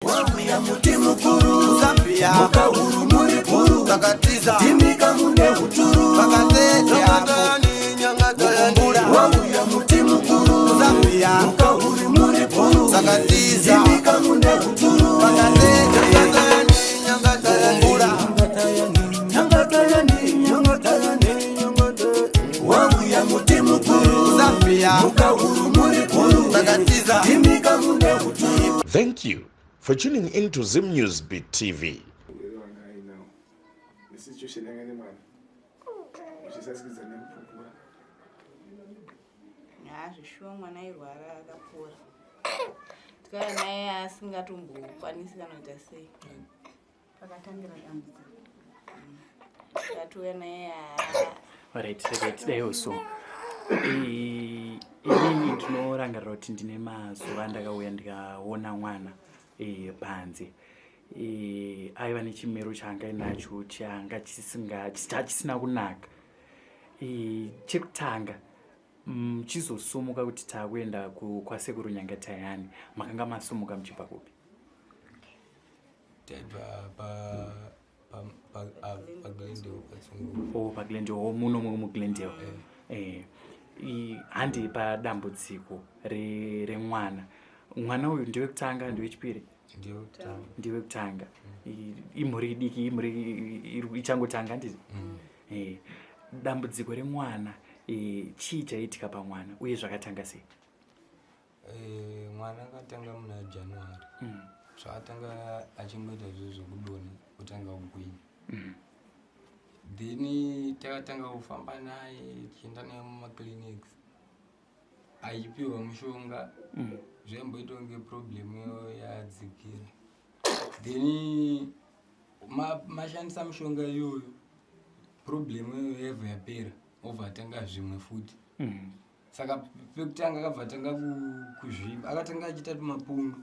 Wauya muti mukuru Zambia Mukahuru muri bhuru Takatiza Timika mune huturu Mukumbura Wauya muti mukuru Zambia Mukahuru muri bhuru Takatiza Timika mune huturu Mukumbura Wauya muti mukuru Zambia Mukahuru muri bhuru Takatiza Timika mune huturu. Thank you for tuning in to Zim News Beat TV. Murwere wanga ainawo nesituation yanga ine mwana uchisasikidza nekupupura. Haa, zveshuwa mwana airwara akapora, tikauya naye asingatombokwanisi kana kuita sei. Pakatangira dambudziko. Tikatouya naye haa. Alright, regai tidaiwo. So inini ndinorangarira kuti ndine mazuva andakauya ndikaona mwana panze. Aiva nechimiro chaanga inacho changa chisina kunaka. Chekutanga muchizosumuka kuti taakuenda kwasekuru Nyangatayani, makanga masumuka muchibva kupi? Taibva paGlendale, paTsunguru. Oh, paGlendale. Oh, muno muGlendale. Handi padambudziko remwana. Mwana uyu ndewekutanga, ndewechipiri? Ndewekutanga. Ndewekutanga. Imhuri idiki, imhuri ichangotanga, handiti? Dambudziko remwana, chii chaiitika pamwana uye zvakatanga sei? Mwana akatanga muna January. Zvaatanga achingoita zvo zvekudonha, kutanga kugwinya. Then takatanga kufamba naye, tichienda naye mumaclinics, achipiwa mushonga. Zvaimboita kunge problem iyoyo yadzikira. Then mashandisa mushonga iyoyo, problem iyoyo yaibva yapera, obva atanga zvimwe futi. Saka pekutanga akabva atanga kuzvimba, akatanga achiita tumapundu.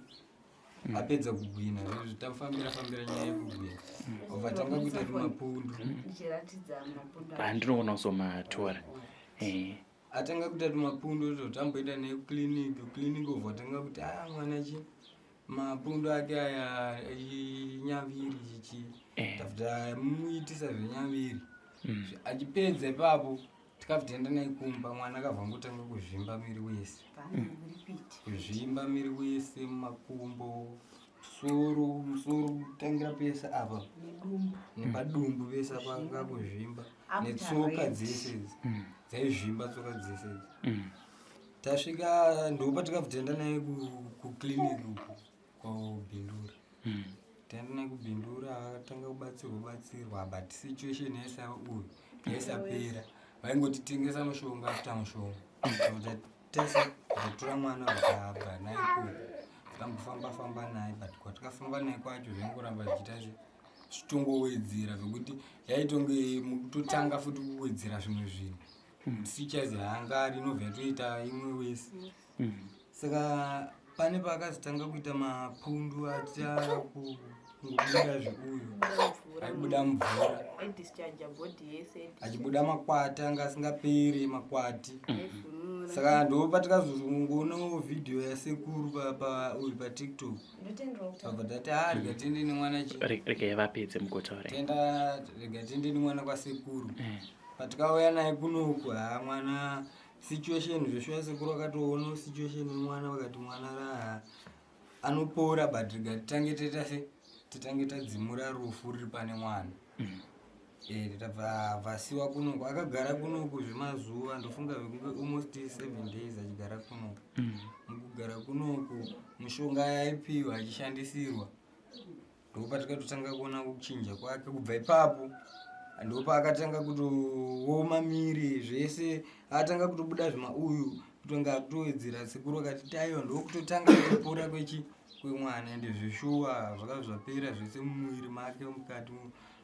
Apedza kugwina zvezvo, tafambira fambira nyaya yekugwina, obva atanga kuita tumapundu. Ndichiratidza mapundu. Handinoona kuzomatora. Atanga kuita tumapundu to, tamboenda naye kuclinic. Kuclinic obva atanga kuti a mwana chi mapundu ake aya inyaviri chichi. Tafuta muitisa zvenyaviri. Achipedza ipapo, tikabva taenda naye kumba. Mwana akabva angotanga kuzvimba miri wese, kuzvimba miri wese, makumbo, musoro, musoro kutangira pese apa nepadumbu pese apa anga kuzvimba, netsoka dzese idzi dzaizvimba, tsoka dzese idzi. Tasvika ndopa tikabva taenda naye kuclinic uku kwaBindura. Taenda naye kuBindura, akatanga kubatsirwa batsirwa, but situation yaisa uyu yaisapera. Vaingotitengesa mushonga after mushonga. Tese tatora mwana, vakabva naye ikoko, tikambofamba famba naye, but kwatikafamba naye kwacho zvaingoramba zvichiita zvitongowedzera, zvekuti yaitonge mukutotanga futi kuwedzera zvimwe zvinhu. Sichazi haanga ari inobva yatoita imwe wese. Saka pane paakazotanga kuita mapundu achiita kungobuda zveuyu, aibuda mvura. Aidischarge body yese. Achibuda makwati anga asingaperi makwati. Saka ndo patikazongoona vhidhiyo yasekuru uyu paTikTok, tabva tati a rega tiende nemwana chi. Regai vapedze mugotaura. Tenda, rega tiende nemwana kwasekuru. Patikauya naye kunoku, ha, mwana situation zveshuwa, sekuru akatoona situation yemwana, vakati mwana raha anopora, but rega titange taita se titange tadzimura rufu ruri pane mwana. Tabva vasiwa kunoku, akagara kunoku zvemazuva, ndofunga vekunge almost 7 days achigara kunoku. Mukugara kunoku, mishonga yaipiwa achishandisirwa, ndopatikatotanga kuona kuchinja kwake. Kubva ipapo ndopaakatanga kutooma miri zvese, atanga kutobuda zvimauyu, kutonga akutowedzera. Sekuru akati taiwa ndokutotanga kutopora kwechi kwemwana. Ende zveshuwa zvakabva zvapera zvese mumuviri make mukati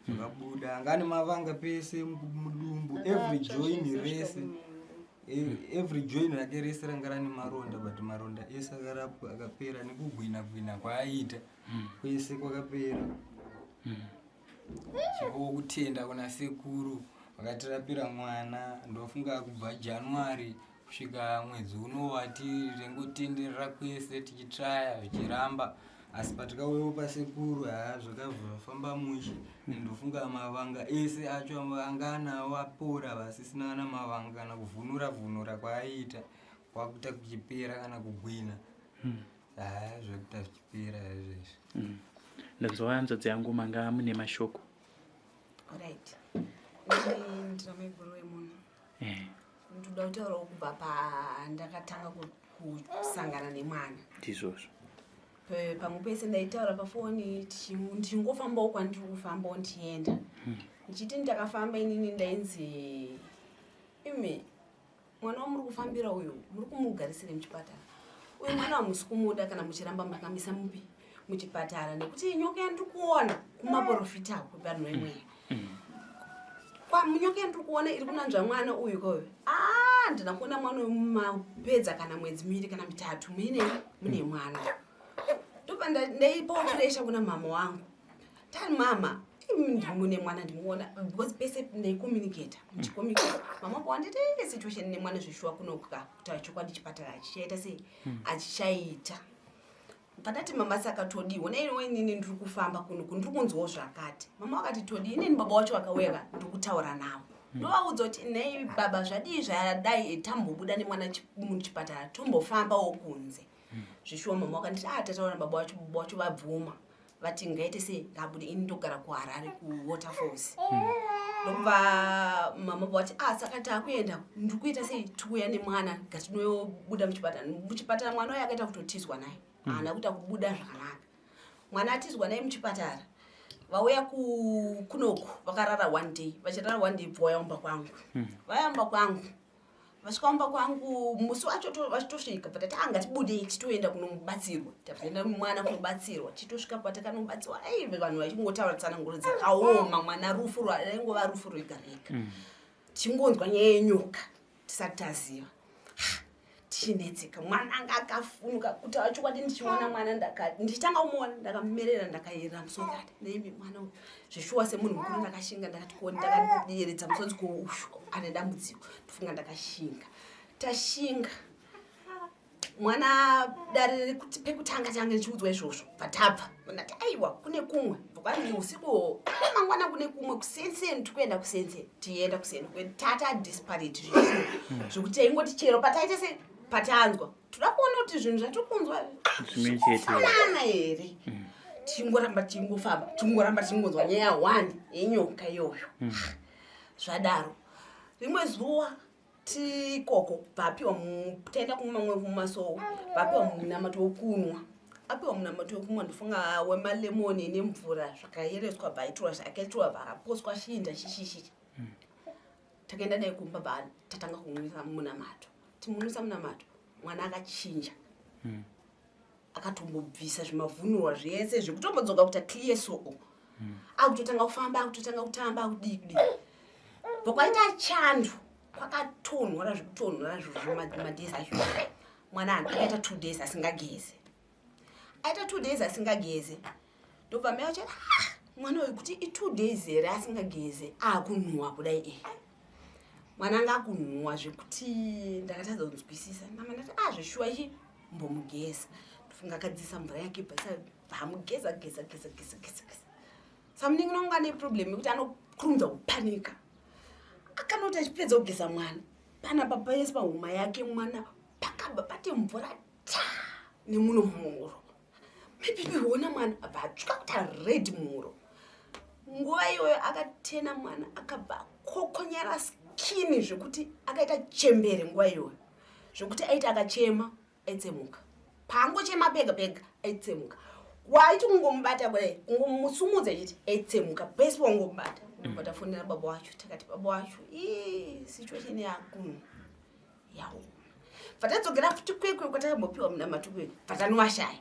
zvakabuda. Anga ane mavanga pese mudumbu, every join rese, every join rake rese ranga rane maronda, but maronda ese akarapwa akapera, nekugwina gwina kwaaiita kwese kwakapera. Chipo kutenda kuna sekuru vakatirapira mwana. Ndofunga kubva January kusvika mwedzi uno wati rengotenderera kwese tichitraya, zvichiramba. Asi patikauyawo pasekuru, haa, zvakabva zvafamba mushe. Ndofunga mavanga ese acho anga anawo apora, vasisina kana mavanga, kana kuvhunura vhunura kwaaiita kwakuita kuchipera, kana kugwina. Haa, zvakuita zvichipera izvezvi. Ndanzwa hanzvadzi yangu manga mune mashoko. Right, ini ndina maiguru wemunhu. Ndoda kutaurawo kubva pandakatanga kusangana nemwana. Ndizvozvo. Pamwe pese ndaitaura pafoni, ndichingofambawo kwandiri kufambawo, ndichienda ndichiti ndakafamba inini, ndainzi, "Imi, mwana wamuri kufambira uyu muri kumugarisire muchipatara uyu, mwana hamusi kumuda kana muchiramba makamisa mupi muchipatara, nekuti nyoka yandiri kuona kumaprofita kuvanhu vemweya, kwamunyoka yandiri kuona iri kunanzva mwana uyu koyo, a ndina kuona mwana uyu mapedza kana mwedzi 2 kana 3 muine mune mwana." Ndobva ndaipawo pressure kuna mama wangu, tani, "Mama, imi mune mwana ndimuona," because pese ndaicommunicata, ndichicommunicata mama wangu, wanditi situation nemwana zveshuwa kunoka, kutaura chokwadi chipatara achichaita sei, achichaita. Pandati, "Mama, saka todii? Ona inini ndiri kufamba kunoku, ndiri kunzwawo zvakati." Mama vakati, "Todii?" Inini baba wacho vakauya, ndiri kutaura navo, ndovaudza kuti, "Nei baba, zvadii, zvadai, tambobuda nemwana muchipatara, tombofambawo kunze." Zvishuwa mama vakanditi, "A, tataura nababa wacho, baba wacho vabvuma, vati ngaite sei, ngabude." Ini ndogara kuHarare, kuWaterfalls. Ndobva mama vati, "A, saka taakuenda, ndiri kuita sei, tikuuya nemwana, ngatinobuda muchipatara." Muchipatara mwana uyo akaita kutotizwa naye, haana kuita kubuda zvakanaka. Mwana atizwa naye muchipatara, vauya kunoku, vakarara one day, vachirara one day, bva vauya kwangu. Vauya kwangu, vasvika kumba kwangu musi wacho vachitosvika, bva tati, "Ah, ngatibudei titoenda kunomubatsirwa." Tabvaenda mwana kunobatsirwa, titosvika patakanobatsirwa, ai, vanhu vachingotaura tsananguro dzakaoma, mwana rufu raingova rufu rwega rega, tichingonzwa nyaya yenyoka tisati taziva. Tichinetseka, mwana anga akafunuka. Kutaura chokwadi, ndichiona mwana, ndichitanga kumuona, ndakamumerera, ndakayerera musodzi, ati, "Neimi, mwana uyu zveshuwa." Semunhu mukuru ndakashinga, ndakati ko, ndakayeredza musodzi, ko ushu ane dambudziko, ndofunga ndakashinga. Tashinga mwana, dare rekuti pekutanga tanga ndichiudzwa izvozvo, bva tabva, ndati, "Aiwa, kune kumwe." Bva usiku mangwana kune kumwe kusenseni, tikuenda kusenseni, tienda kuseni, tata desperate zvishuwa, zvekuti taingoti chero pataita se patanzwa, toda kuona kuti zvinhu zvatiri kunzwa zvimwe chete. Kufanana here. Tichingoramba tichingofamba, tichingoramba tichingonzwa nyaya one yenyoka iyoyo. Zvadaro, rimwe zuva tikoko, bvapiwa, taenda kumamwe kumasowe, vapiwa munamato wekunwa. Apiwa munamato wekumwa, ndofunga wemalemoni nemvura zvakayereswa, bvaitirwa, zvakaitirwa, bvakaposwa shinda, chishishi. Takaenda naye kumba, bva tatanga kumwisa munamato. Timunwisa munamato, mwana akachinja. Akatombobvisa zvimavhunurwa zvese, zvekutombodzoka kuita clear, so akutotanga kufamba, akutotanga kutamba, akudii kudii. Bva kwaita chando, kwakatonhora zvekutonhora zvomadays acho, mwana akaita 2 days asingageze. Aita 2 days asingageze, ndobva mai vacho, "Ah, mwana uyu kuti i2 days here asingageze, akunhuhwa kudai?" Mwana anga akunhuhwa zvekuti ndakatadza kunzwisisa. Mama ndati, "A, zveshuwa ichi mbomugeza." Ndofunga akadzisa mvura yake, bvaisa, bvamugeza, geza, geza, geza, geza, geza. Samunin'ina wangu ane problem yekuti anokurumidza kupanika. Akanoti achipedza kugeza mwana, panapa pese pahuma yake mwana pakabva pati mvura ta nemuno muhuro. Maybe mwana abva atsvuka kuti red muhuro. Nguva iyoyo akatena mwana, akabva akokonyara skin zvekuti akaita chembere nguva iyoyo, zvekuti aiti akachema aitsemuka. Paangochema pega pega aitsemuka. Waiti kungomubata kudai, kungomusumudza chiti, aitsemuka pese paungomubata. Ndobva tafonera baba wacho, takati, "Baba wacho, ii situation yakunhu yaoma." Bva futi kwekwe kwatakambopiwa munamato kwekwe, bva tanovashaya.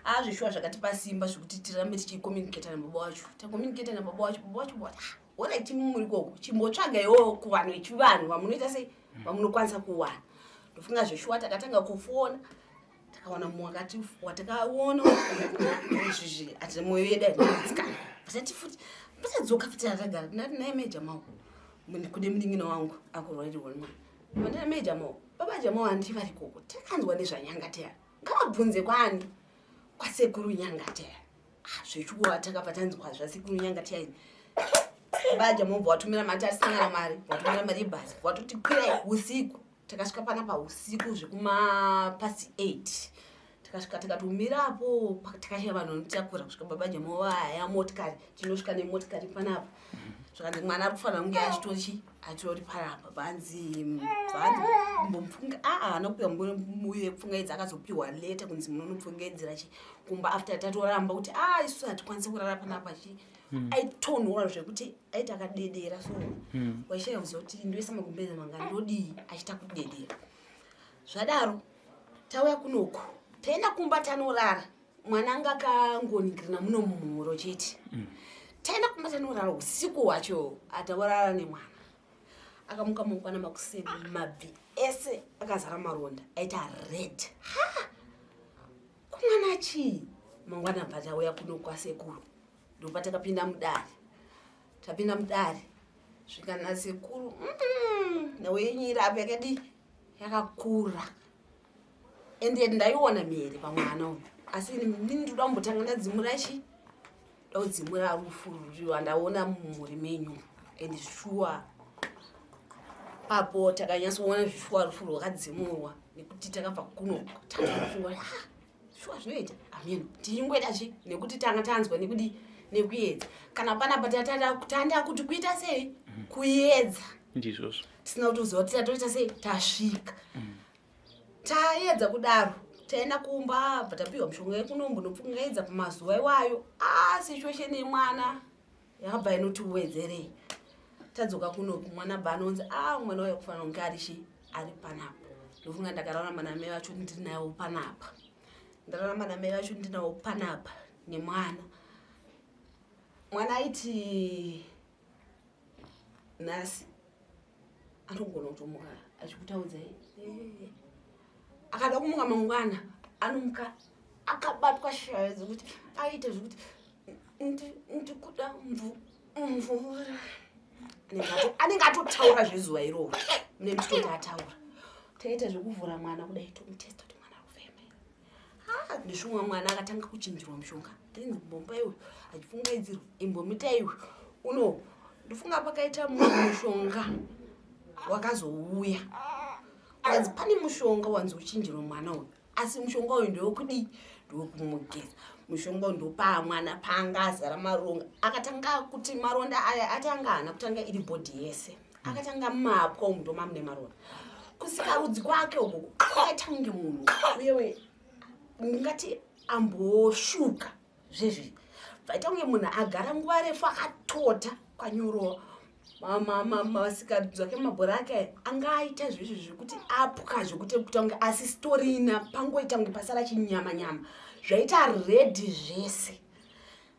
Azvishuwa zvakatipa simba zvekuti tirambe tichicommunicata nababa wacho. Tacommunicata nababa wacho, baba wacho vati, "Ah, alright, muri koko, chimbotsvaga iwowo kuvanhu vechivanhu vamunoita sei, vamunokwanisa kuwana." Ndofunga zveshuwa takatanga kufona, takawana mumwe wakati watakaona izvizvi, ati mwoyo yedu hainogutsikana. Vatati futi patadzoka futi, atagara, ndati naye meja mao, kune munin'ina wangu akurwarirwa nemwana, mandina meja mao, baba Jamao, handi vari koko, takanzwa nezvanyangateya, ngavabvunze kwani. Kwasekuru Nyangateya. Ah, zveshuwa takabva tanzwa zvasekuru Nyangateya izvi. Baja mobva watumira mari, tasangana mari, watumira mari yebhazi, watoti kwirai usiku. Takasvika panapa usiku zvekuma past 8. Takasvika tikatomirapo, takashaya vanhu vanotakura kusvika baba Jamo vaya motikari, tinosvika nemotikari panapa. Zvakanzi mwana ari kufanira kunge achitori achitori panapa, vanzi vanzi mbomupfunga, ah, haana kupiwa mupfungaidzo, akazopiwa later kunzi munonopfungaidzira chi kumba after tatoramba kuti ah, isu hatikwanisi kurara panapa chi. Aitonhora zvekuti aiti akadedera so waishaya kuziva kuti ndoisa magumbeze manga ndodii, achiita kudedera. Zvadaro tauya kunoku, taenda kumba tanorara, mwana anga akangoningirina muno mumuhuro chete. Taenda kumba tanorara usiku hwacho, ataurara nemwana. Akamuka mangwana makuseni, mabvi ese akazara maronda aita red. Ha! Kumwana chii? Mangwana bva tauya kuno kwasekuru, ndopa takapinda mudare. Tapinda mudare svika nasekuru, nhau yenyu iri apo yakadii, yakakura, ende ndaiona mhere pamwana uyu, asi inini ndoda kumbotanga ndadzimura chi daudzimura rufu rwandaona mumhuri menyu. And shuwa papo takanyatsoona zvishuwa rufu rwakadzimurwa, nekuti takabva kuno tatofunga, ah, shuwa zvinoita ameno tichingoita chi nekuti tanga tanzwa nekudi nekuedza kana panapa tanda kuti kuita sei kuedza. Ndizvozvo. Tisina kutoziva kuti tatoita sei tasvika. Taedza kudaro, taenda kumba, bva tapiwa mishonga yekunombonopfungaidza pamazuva iwayo. A, situation yemwana yakabva inoti wedzerei. Tadzoka kunoku, mwana bva anonzi a mwana uyo kufanira kunge ari chi ari panapa. Ndofunga ndakararama namai vacho ndiri nawo panapa, ndararama namai vacho ndinawo panapa nemwana. Mwana aiti nhasi anogona kutomuka achikutaudzai, akada kumuka mangwana anomuka akabatwa shaya dzekuti aite zvekuti ndikuda mvura. Anenge atotaura zvezuva iroro, mune muchitoti ataura. Taita zvekuvhura mwana kudai, tomutesta kuti mwana arikufema. Ah, ndishumwa mwana akatanga kuchinjirwa mushonga, inzi bomba iwe, achipfungaidzirwa imbomita iwe uno. Ndofunga pakaita mumwe mushonga wakazouya, wanzi pane mushonga wanzi uchinjirwa mwana uyu, asi mushonga uyu ndewekudii? Ndewekumugeza. Mushonga uyu ndopaa mwana paanga azara maronga. Akatanga kuti maronda aya atanga, haana kutanga iri bhodhi yese, akatanga mumapwa umu, ndomamune maronda kusikarudzi kwake uku. Akaita kunge munhu uyewe ndingati ambosvuka zvezvi, vaita kunge munhu agara nguva refu akatota kwanyorova masikarudzi ake, mabhora ake anga aita zvezvi zvekuti apwa zvekuti kuita kunge asisitorina, pangoita kunge pasara chinyama nyama, zvaita red zvese,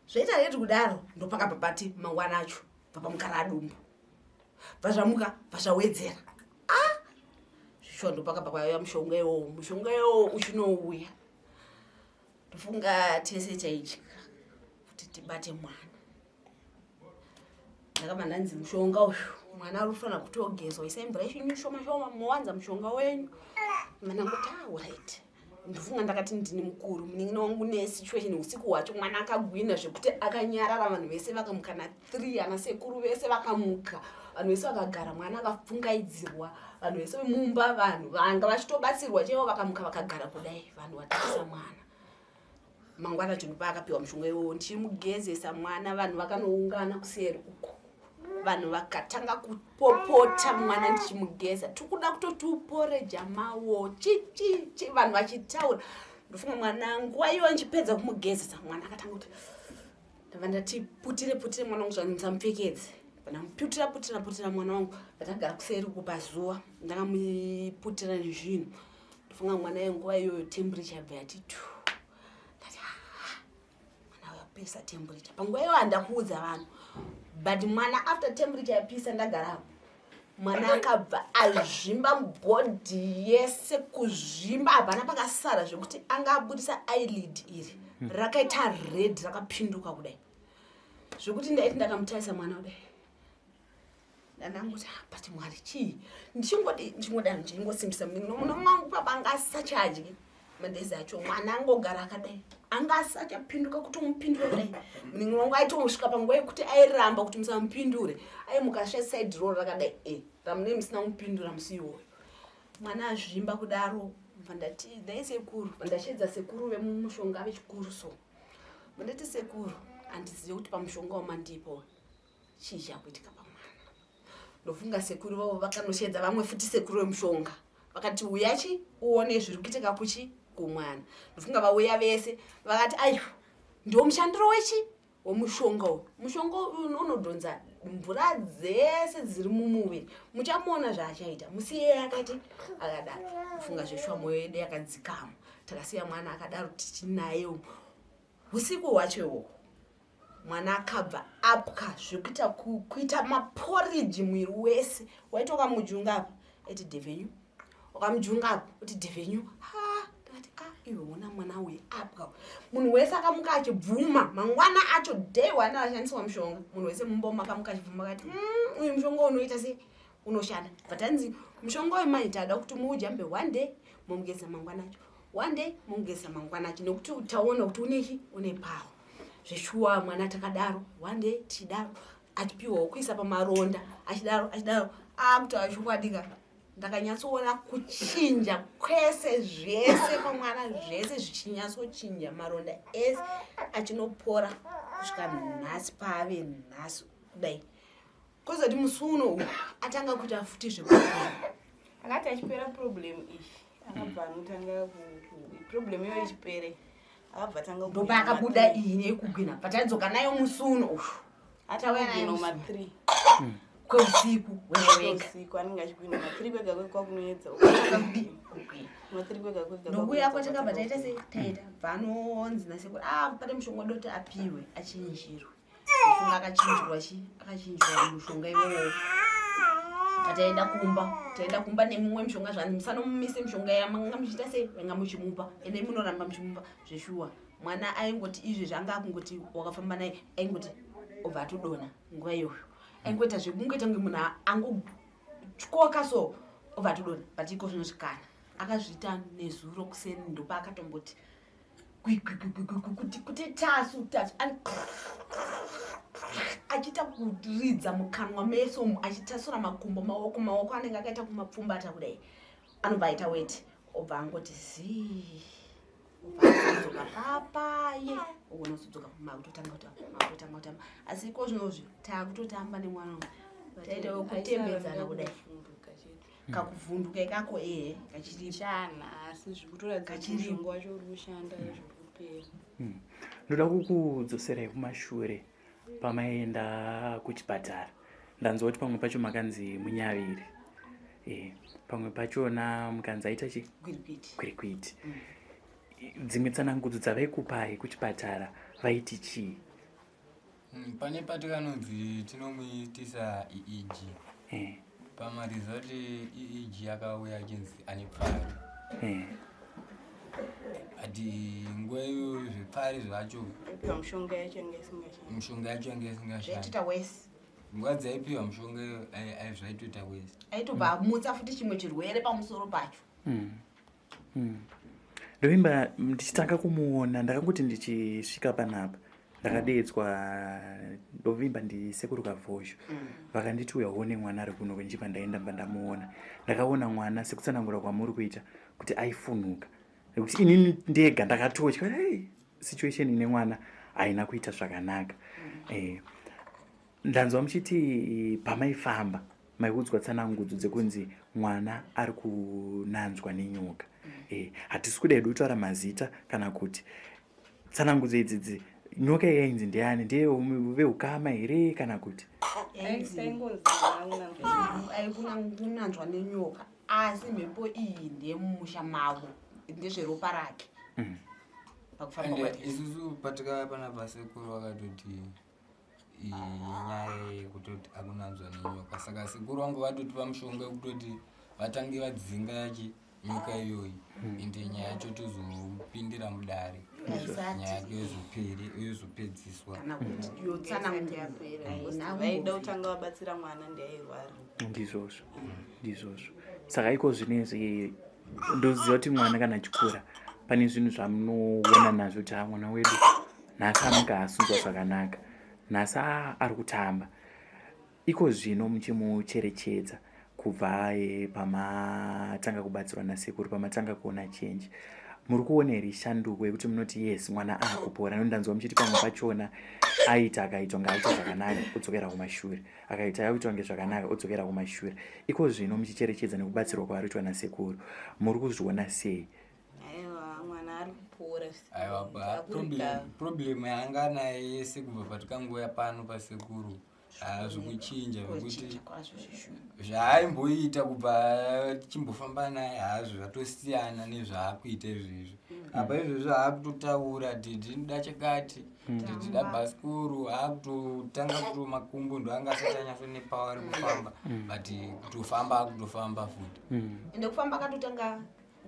zvaita red kudaro. Ndopakabva pati mangwana acho bva dumbu, bva zvamuka, bva zvawedzera. Ah, zvishuwa ndopakabva kwauya mushonga iwowo. Mushonga iwowo uchinouya, ndofunga tese taitya kuti tibate mwana. Ndakabva ndanzi mushonga uyu mwana ari kufanira kutogezwa, isai mvura yeshinyu shoma shoma, mowanza mushonga wenyu. Mwana ngoti alright. Ndofunga ndakati ndini mukuru, munin'ina wangu nesituation usiku hwacho mwana akagwina zvekuti akanyarara. Vanhu vese vakamuka na3, ana sekuru vese vakamuka, vanhu vese vakagara, mwana akapfungaidzirwa, vanhu vese vemumba, vanhu vanga vachitobatsirwa chaivo vakamuka vakagara kudai, vanhu vatarisa mwana. Mangwana chinhu paakapiwa mushonga iwowo, ndichimugezesa mwana, vanhu vakanoungana kuseri uko, vanhu vakatanga kupopota. Mwana ndichimugeza, tikuda kutoti upore jamawo chichichi, vanhu vachitaura. Ndofunga mwana nguva iyoyo ndichipedza kumugezesa, mwana akatanga kuti, ndabva ndati putire putire mwana wangu, zvandisamupfekedze, ndamuputira putira putira mwana wangu. Ndatagara kuseri uko pazuva, ndakamuputira nezvinhu. Ndofunga mwana yenguva iyoyo temperature yabva yati tu. Ndati, "Ah, mwana uyu apisa temperature." Panguva iyoyo handakuudza vanhu, but mwana after temperature yapisa, ndagarapo, mwana akabva azvimba bhodhi yese, kuzvimba hapana pakasara, zvekuti anga abudisa eyelid iri rakaita red, rakapinduka kudai, zvekuti ndaiti ndakamutarisa mwana kudai, ndandanguti, "Ah, but Mwari, chii?" Ndichingodi ndichingodaro, ndichingosimbisa munin'ina wangu pabanga asisachadyi. Madhezi acho mwana angogara akadai, anga asachapinduka kuti umupindure kudai. Munin'ina wangu aitosvika panguva yekuti airamba kuti musamupindure, aimuka saidi roro rakadai e ramune musina kumupindura musi iwoyo. Mwana azvimba kudaro, bva ndati dai sekuru, bva ndashedza sekuru vemumushonga vechikuru so, bva ndati sekuru, handizive kuti pamushonga wamandipo chii chakuitika pamwana. Ndofunga sekuru vavo vakanoshedza vamwe futi sekuru vemushonga, vakati uya chi uone zviri kuitika kuchi kumwana. Ndofunga vauya vese vakati aiwa, ndiwo mushandiro wechi wemushonga uyu. Mushonga uyu unodhonza mvura dzese dziri mumuviri, muchamuona zvaachaita. Musiye akati akadaro. Kufunga zveshuwa mwoyo yedu yakadzikama, takasiya mwana akadaro tichinaye usiku hwacho ihwohwo. Mwana akabva apwa zvekuita kuita maporiji mwiri wese. Waiti ukamujunga apa eti devenyu, ukamujunga apa uti devenyu. Ha, ndakati a iwe wona mwana uyu apwa. Munhu wese akamuka achibvuma mangwana acho day one ashandiswa mushonga, munhu wese mumba umu akamuka achibvuma akati uyu mushonga unoita sei, unoshanda. But hanzi mushonga uyu manje tada kuti muujambe one day momugeza mangwana acho, one day momugeza mangwana acho, nekuti taona kuti unechi une power. Zveshuwa mwana takadaro one day tichidaro, achipiwawo kuisa pamaronda achidaro achidaro, akutaura chokwadi ka. Ndakanyatsoona kuchinja kwese zvese pamwana, zvese zvichinyatsochinja, maronda ese achinopora kusvika nhasi paave nhasi kudai. Kozoti musi uno atanga kuita futi zvekugwina. Akati achipera problem iyi, akabva anotanga problem iyoyo ichipere, akabva atanga ndopa akabuda iyi nekugwina, patadzoka nayo musi uno uyu. Atauya nayo ma3 kweusiku wega. Usiku anenge achigwina ma3 kwega kwega kwakunoedza. Ma3 kwega kwega. Ndokuya kwatakabva taita sei taita bvanonzi nasekuru ah pane mushonga wadoti apiwe achinjirwe. Mushonga akachinjirwa chi akachinjirwa mushonga iwowo. Taenda kumba, taenda kumba nemumwe mushonga zvanzi musanomumise mushonga yamanga muchiita sei vanga muchimupa, ende munoramba muchimupa zveshuwa. Mwana aingoti izvi zvanga akungoti wakafamba naye aingoti obva atodonha nguva iyoyo. Aingoita zvekungoita kunge munhu angotyoka so obva atodonha, but iko zvinosvikana. Akazviita nezuro kuseni ndopaakatomboti kuti tasu tasu achiita kuridza mukanwa meso umu, achitasura makumbo, maoko maoko anenge akaita kumapfumbata kudai, anobva aita weti obva angoti zii, obva azodzoka papaye, ogona kuzodzoka makutotanga kutamba, makutotanga kutamba. Asi iko zvinozvi taakutotamba nemwana uyu, taita kutembedzana kudai, kakuvhunduka ikako ehe kachiri chana, asi zvikutoratidza kuti mushonga wacho uri kushanda zviri kupera. Ndoda kukudzoserai kumashure pamaenda kuchipatara. Ndanzwa kuti pamwe pacho makanzi munyaviri, pamwe pachona mukanzi aita chi gwirikwiti. Gwirikwiti. Dzimwe tsanangudzo dzavaikupai kuchipatara vaiti chii? Pane patikanonzi tinomuitisa EEG. Pamaresult EEG akauya achinzi ane pfari. But nguva iyoyo zvepfari zvacho mishonga yacho yanga isingashandi. Mishonga yacho yanga isingashandi. Zvaitoita wese. Nguva dzaipiwa mishonga iyo zvaitoita wese. Aitobva amutsa futi chimwe chirwere pamusoro pacho. Ndovimba ndichitanga kumuona ndakangoti ndichisvika panapa ndakadeedzwa, ndovimba ndisekuru Kavhozho, vakanditi uya uone mwana ari kuno. Ndichibva ndaenda mba ndamuona, ndakaona mwana sekutsanangura kwamuri kuita kuti aifunuka, nekuti inini ndega ndakatotya, hey, situation ine mwana haina kuita zvakanaka. Ndanzwa muchiti pamaifamba maiudzwa tsanangudzo dzekunzi mwana ari kunanzwa nenyoka. Hatisi kuda hedu kutaura mazita kana kuti tsanangudzo idzidzi. Nyoka iyi yainzi ndiani? Ndiye veukama here kana kuti Aikunanzwa nenyoka, asi mhepo iyi ndeyemumusha mavo, ndezveropa rake. Pakufamba Ende kwake. isusu patikauya panapa sekuru vakatoti inyaya yekutoti akunanzwa nenyoka, saka sekuru vangu vatotipa mushonga wekutoti vatange vadzinga yachi nyoka iyoyi, ende nyaya yacho tozopindira mudare, nyaya yake yozopedziswa. Kana kuti yotsanangura Yapera. Haina Vaida kutanga vabatsira mwana ndiairwara. Ndizvozvo, ndizvozvo. Saka iko zvinezvi ndoziva kuti mwana kana achikura Pane zvinhu zvamunoona nazvo kuti ah, mwana wedu nhasi amuka asunzwa zvakanaka, nhasi ari kutamba. Iko zvino muchimucherechedza kubva eh, pamatanga kubatsirwa nasekuru, pamatanga kuona change, muri kuona here shanduko yekuti munoti yes mwana akupora? Nekuti ndanzwa muchiti pamwe pachona aita akaitwa ngaaita zvakanaka odzokera kumashure, akaita akuitwa nge zvakanaka odzokera kumashure. Iko zvino muchicherechedza nekubatsirwa kwaari kuitwa nasekuru, muri kuzviona sei? Aiwa, mwana ari kupora. Aiwa, problem yanga naye yese kubva patikangouya pano pasekuru hazvo kuchinja zvekuti zvaaimboita kubva tichimbofamba naye hazvo zvatosiyana nezvaakuita izvezvi. Apa izvezvi aakutotaura dhedhi ndoda chakati, dhedhi da bhasikoro. Aakutotanga kuto makumbo ndoanga asati anyatso nepower rekufamba, but kutofamba akutofamba futi. Ende kufamba akatotanga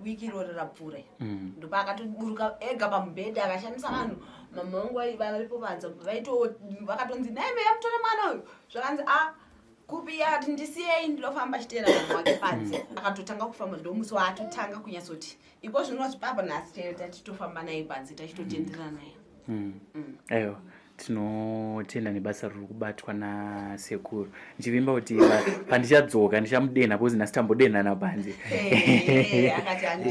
wiki irori rapfuura. Ndopa akatoburuka ega pamubhedha akashamisa vanhu. Mama vangu varipo panze, vaito vakatonzi, "Nai meya mutore mwana uyu." Zvakanzi, "A kupi?" Akati, "Ndisiyei ndinofamba." Chiteera mama wake panze akatotanga kufamba. Ndomusi waatotanga kunyatsoti iko zvino zvipapa nhasi chero tachitofamba naye panze, tachitotenderana naye. Aiwa, tinotenda nebasa riri kubatwa nasekuru. Ndichivimba kuti pandichadzoka ndichamudenha, because nhasi tambodenhana panze. Akati handi.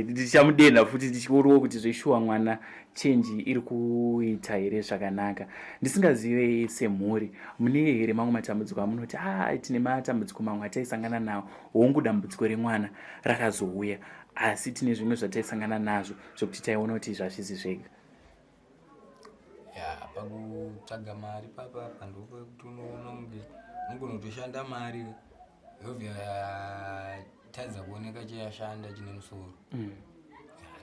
Ndichamudenha futi ndichioriwo kuti zveshuwa mwana change iri kuita here zvakanaka. Ndisingazive, semhuri mune here mamwe matambudziko amunoti, a tine matambudziko mamwe ataisangana nawo? Hongu, dambudziko remwana rakazouya, asi tine zvimwe zvataisangana nazvo zvokuti taiona kuti izvi hazvisi zvega. Ya, pakutsvaga mari papapa ndopekuti unoona kunge unogona kutoshanda mari yobva yatadza kuoneka cheyashanda chine musoro. Ya,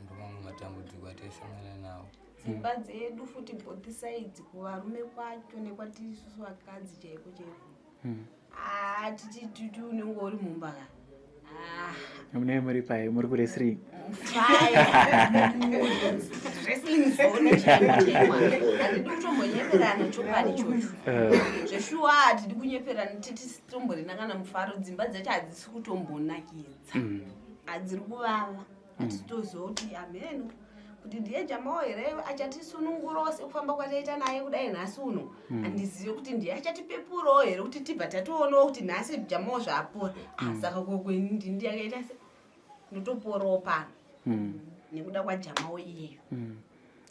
ndo mamwe matambudziko ataisangana nawo. Dzimba dzedu futi, both sides, kuvarume kwacho nekwatiri isusu vakadzi chaiko chaiko. Ah, titi unenge uri mumba ka. Ah, Munee muri pai, muri kuwrestling? Fire. Wrestling zone chaiko chaiko. Hatidi kutombonyeperana, chokwadi chocho. Zveshuwa hatidi kunyeperana, tititomborina kana mufaro. Dzimba dzacho hadzisi kutombonakidza. Hadziri kuvava. Hatitoziva kuti ameno kuti ndiye Jamawo here achatisunungurawo sekufamba kwataita naye kudai nhasi uno. Handizivi kuti ndiye achatipepurawo here kuti tibva tatoonawo kuti nhasi Jamawo zvaapora. Ah, saka kokweni ndindi yakaita se ndotoporawo pano nekuda kwaJamawo iyeyo.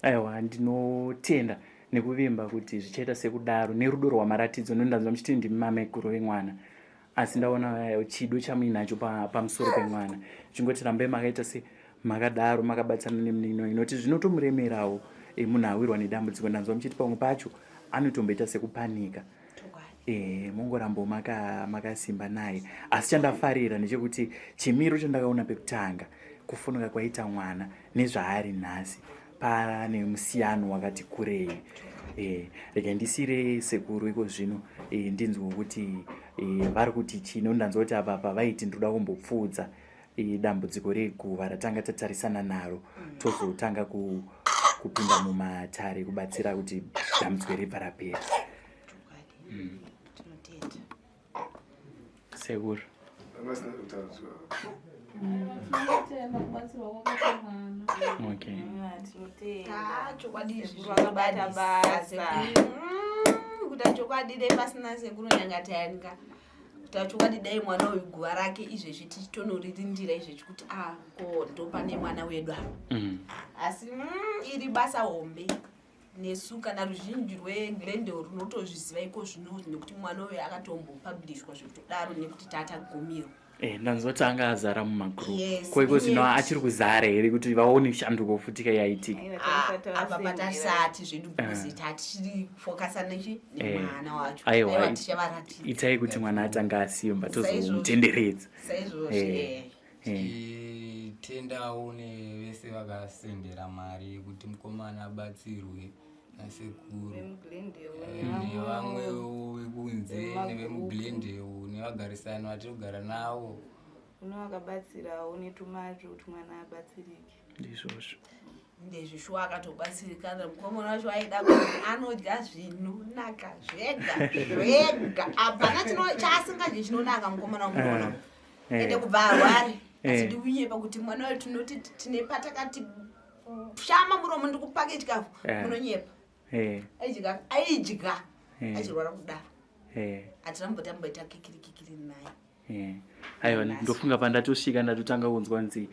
Aiwa, ndinotenda nekuvimba kuti zvichaita sekudaro nerudo rwamaratidzo. Nondanzwa muchiti ndimi mamekuru vemwana, asi ndaona chido chamuinacho pamusoro pemwana. Chingoti rambai makaita se makadaro, makabatsana nemunino inoti zvinotomuremerawo munhu awirwa nedambudziko. Ndanzwa muchiti pamwe pacho anotomboita sekupanika. Mongorambo makasimba naye. Asi chandafarira ndechekuti chimiro chandakaona pekutanga kufunuka kwaita mwana nezvaari nhasi pane musiyano wakati kurei. Rega ndisire sekuru iko zvino, ndinzwe kuti vari kuti chii. Nondanzwa kuti apa pavaiti ndoda kumbopfuudza dambudziko reguva ratanga tatarisana naro, tozotanga kupinda mumatare kubatsira kuti dambudziko ribva rapera. Tinotenda. Sekuru. Vasina kutarudzwa. Tinotenda kubatsirwa kwakaita mwana. Tinotenda. Ah, chokwadi izvi Sekuru vakabata zvinodadisa. basa. Kuita chokwadi, dai pasina sekuru Nyangatayani, kuita chokwadi dai mwana uyu guva rake izvezvi tichitonoririndira izvezvi kuti a ko ndopane mwana wedu apa. Asi iri basa hombe nesu kana ruzhinji rweGlendale runotozviziva iko zvino nekuti mwana uyu akatombopublishwa zvekutodaro nekuti tatagumirwa. Ndanzwa kuti anga azara mumagroup. Yes, Ko iko zvino yes. achiri kuzara here kuti vaone shanduko futika yaitika? Apa patasati zvedu because tatichiri kufokasa nechi nemwana wacho. Aiwa, Aiwa, tichavaratidza. Itai kuti mwana atanga asimba, Saizvozvo. tozomutenderedza. Saizvozvo. Tichitendawo nevese vakasendera mari yekuti mukomana abatsirwe nasekuru. VemuGlendale. Nevamwewo vekunze. Vemagroup. NevemuGlendale nevagarisani vatinogara navo. Uno vakabatsirawo netumari kuti mwana abatsirike. Ndizvozvo. Ndezvishuwa, akatobatsirikana mukomana wacho. Aida kuti anodya zvinonaka zvega zvega, hapana chaasingadyi chinonaka mukomana wamunoona. Ende kubva arware. Hatidi kunyepa kuti mwana wedu tinoti tine patakati shama muromo ndikupake chikafu. Munonyepa. Aidya, aidya. Achirwara kudaro. Hatina kumbotamboita kikiri kikiri naye. Aiwa, ndofunga pandatosvika ndatotanga kunzwa nzi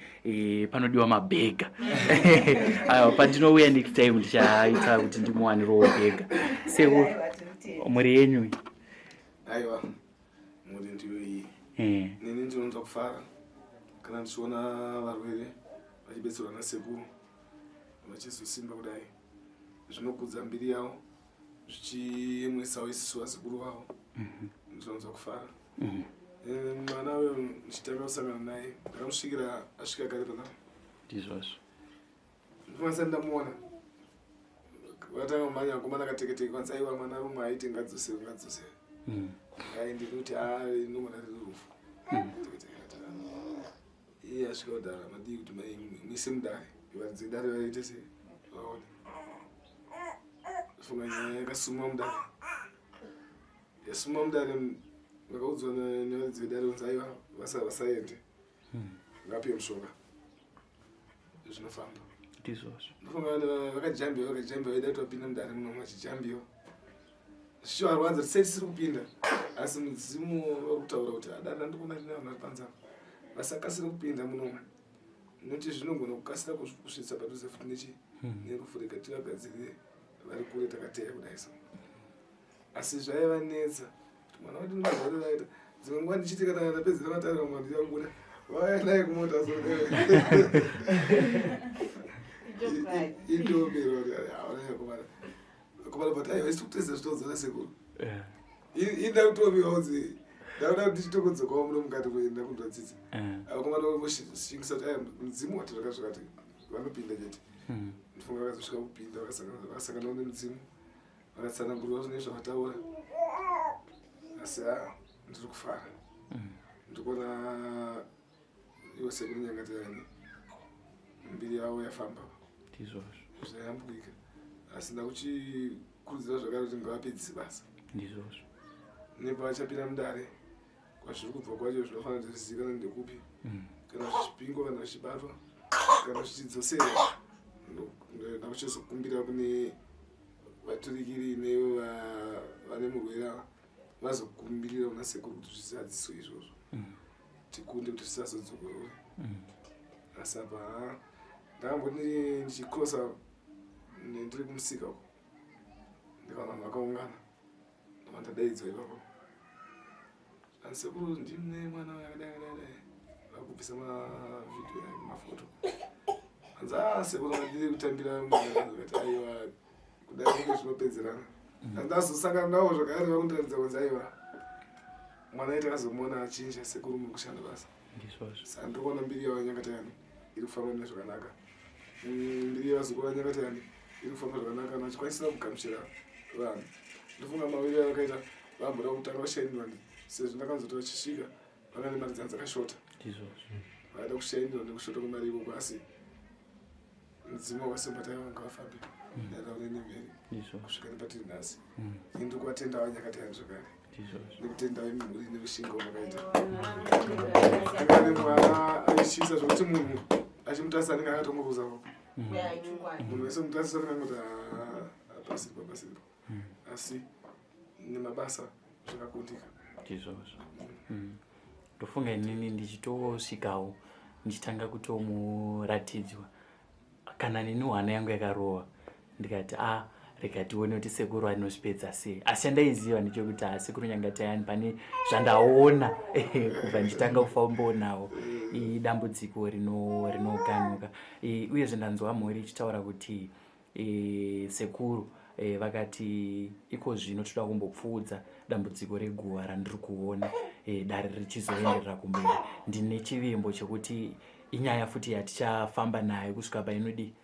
panodiwa mabhega. Aiwa, pandinouya next time ndichaita kuti ndimuwanirowo bhega. Sekuru, mhuri yenyu? Aiwa, mhuri ndiyo iyi. Nini ndinonzwa kufara kana ndichiona varwere vachibetserwa nasekuru vachizosimba kudai. Zvinokudza mbiri yavo, zvichiyemwisawo isusu vazukuru vavo. Ndinonzwa kufara. Mwana uyo ndichitanga kusangana naye, ndakamusvikira asvika kare panapa. Ndizvozvo. Ndikwanisa ndamuona vatanga kumhanya vakomana kateketeke, kwanisa aiwa, mwana rumwe aiti ngadzosere, ngadzosere. Ai, ndinoti a inogona riri rufu. Teketeke akati, "Ah." Iye asvika kudhara, madii kuti muise mudare, varidzi vedare vaite sei, vaone. Funga nyaya yakasumwa mudare, yasumwa mudare, vakaudzwa nevaridzi vedare kunzi aiwa, vasaende, ngapiwe mushonga, zvinofamba. Ndizvozvo. Ndofunga vanhu vakajambiwa, vakajambiwa, vaida kuti vapinda mudare muno, vachijambiwa zvichivarwadza sei tisiri kupinda, asi mudzimu vari kutaura kuti adare randikuona rine vanhu vari panze apa, vasakasire kupinda munomu nekuti zvinogona kukasira kusvitsa padhuze futi nechi nerufu. Rega tivagadzirire vari kure takateya kudai. So asi zvaivanetsa kuti mwana wedu marwariro aita. Dzimwe nguva ndichiti kana ndapedzera mataura, mwana ndichabuda, vauya naye kumota, so indomero aona komana, but aiwa, isi kuteza zvitodzana sekuru. Inda kutomiwa kunzi ndakuda kuti ndichitokodzokawo muno mukati kuenda kunzwa tsitsi. Vakomana voshingisa kuti aya mudzimu wati zvakati zvakati, vanopinda chete. Ndifunga vakazosvika kupinda, vakasanganawo nemudzimu, vakatsanangurwa zvine zvavataura. Asi a ndiri kufara, ndiri kuona ivo sekuru Nyangatayani mbiri yavo yafamba. Ndizvozvo. Zvayambukika, asi ndakuchikurudzira zvakare kuti ngavapedzise basa. Ndizvozvo. Nepavachapinda mudare, kwazviri kubva kwacho zvinofanira kuti zvizivikanwe ndekupi, kana zvichipingwa, kana zvichibatwa, kana zvichidzoserwa. Ndakuchizokumbira kune vaturikiri nevo vane murwere ava vazokumbirira kuna sekuru kuti zvisadziswe izvozvo, tikunde kuti zvisazodzokorore. Asi apa ha, ndakamboti ndichikrosa ndiri kumusika uko, ndikaona vanhu vakaungana, ndobva ndadaidzwa ipapo. Ani sekuru, ndine mwana yakadai kadai dai, vakubvisa mavhidhiyo ake, mafoto. Anzi, a sekuru, mandiri kutambira mwana. Ndikati aiwa, kudai kunge zvinopedzerana. Andazosangana navo zvakare, vakundiratidza kunzi aiwa, mwana aiti akazomuona achinja. Sekuru, muri kushanda basa. Ndizvozvo. Saka ndiri kuona mbiri yavo Nyangatayani iri kufamba mune zvakanaka. Mbiri yevazukuru vaNyangatayani iri kufamba zvakanaka kana vachikwanisa kugamuchira vanhu. Ndofunga maviri avakaita vamboda kutanga kushainirwa, sezvo ndakanzoti vachisvika vanga nemari dzanga dzakashota. Ndizvozvo. Vaida kushainirwa nekushota kwemari ikoko, asi mudzimu wakasimba, taiva ngavafambe naraure nemheri Ndizvozvo. kusvika nepatiri nhasi. Ini ndiri kuvatenda vaNyangatayani zvakare Ndizvozvo. nekutenda vemhuri neushinga wamakaita. Anga nemwana aityisa zvokuti munhu achimutarisa anenge akatongoruza. Munhu wese mutarisa anenge angoti hapasiripo, hapasiripo, asi nemabasa zvakakundika. Ndizvozvo. Ndofunga inini ndichitosvikawo ndichitanga kutomuratidzwa, kana neni hwana yangu yakarova, ndikati a rega tione kuti sekuru anozvipedza sei. Asi chandaiziva ndechekuti ha, sekuru Nyangatayani pane zvandaona kubva ndichitanga kufambawo nawo, idambudziko rinoganuka. Uyezve ndanzwa mhuri ichitaura kuti sekuru vakati iko zvino toda kumbopfuudza dambudziko reguva randiri kuona, dare richizoenderera kumberi. Ndine chivimbo chekuti inyaya futi yatichafamba nayo kusvika painodi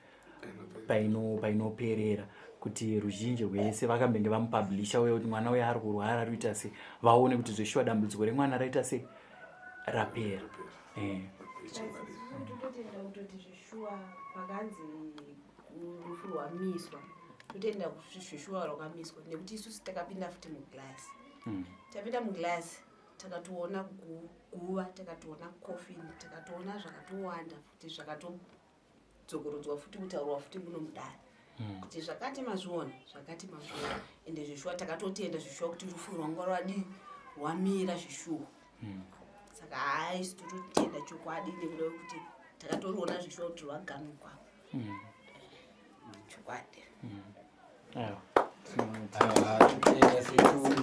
painoperera, kuti ruzhinji rwese vakambenge vamupublisha uye kuti mwana uyo ari kurwara ari kuita sei, vaone kuti zveshuwa dambudziko remwana raita sei, rapera. Totenda kutoti zveshuwa pakanzi rufu rwamiswa, totenda kuti zveshuwa rwakamiswa, nekuti isusu takapinda futi muglass. Tapinda muglass. Takatoona guva, takatoona coffin, takatoona zvakatowanda futi, zvakatodzokorodzwa futi, kutaurwa futi muno mudare kuti zvakati mazviona, zvakati mazviona. Ende zvishuwa takatotenda zvishuwa kuti rufu rwanga rwadii, rwamira zvishuwa. Saka haisi tototenda chokwadi nekuda kwekuti takatoriona zvishuwa kuti rwaganukwa chokwadi. Aiwa. Aiwa, totenda sekuru.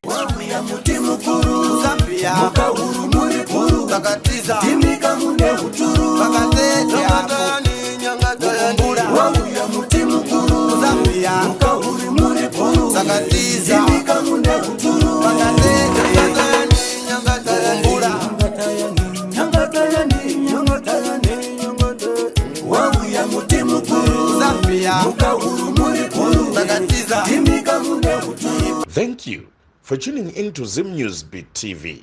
Wauya muti mukuru Zambia, mukahuru muri guru, takatiza timika mune uturu, vakateteakumbura. Wauya muti mukuru Zambia, mukahuri muri guru, takatiza timika mune uturu, vakateteakumbura. Wauya muti mukuru Zambia, mukahuru muri guru, takatiza timika mune uturu. Thank you for tuning in to Zim News Beat TV.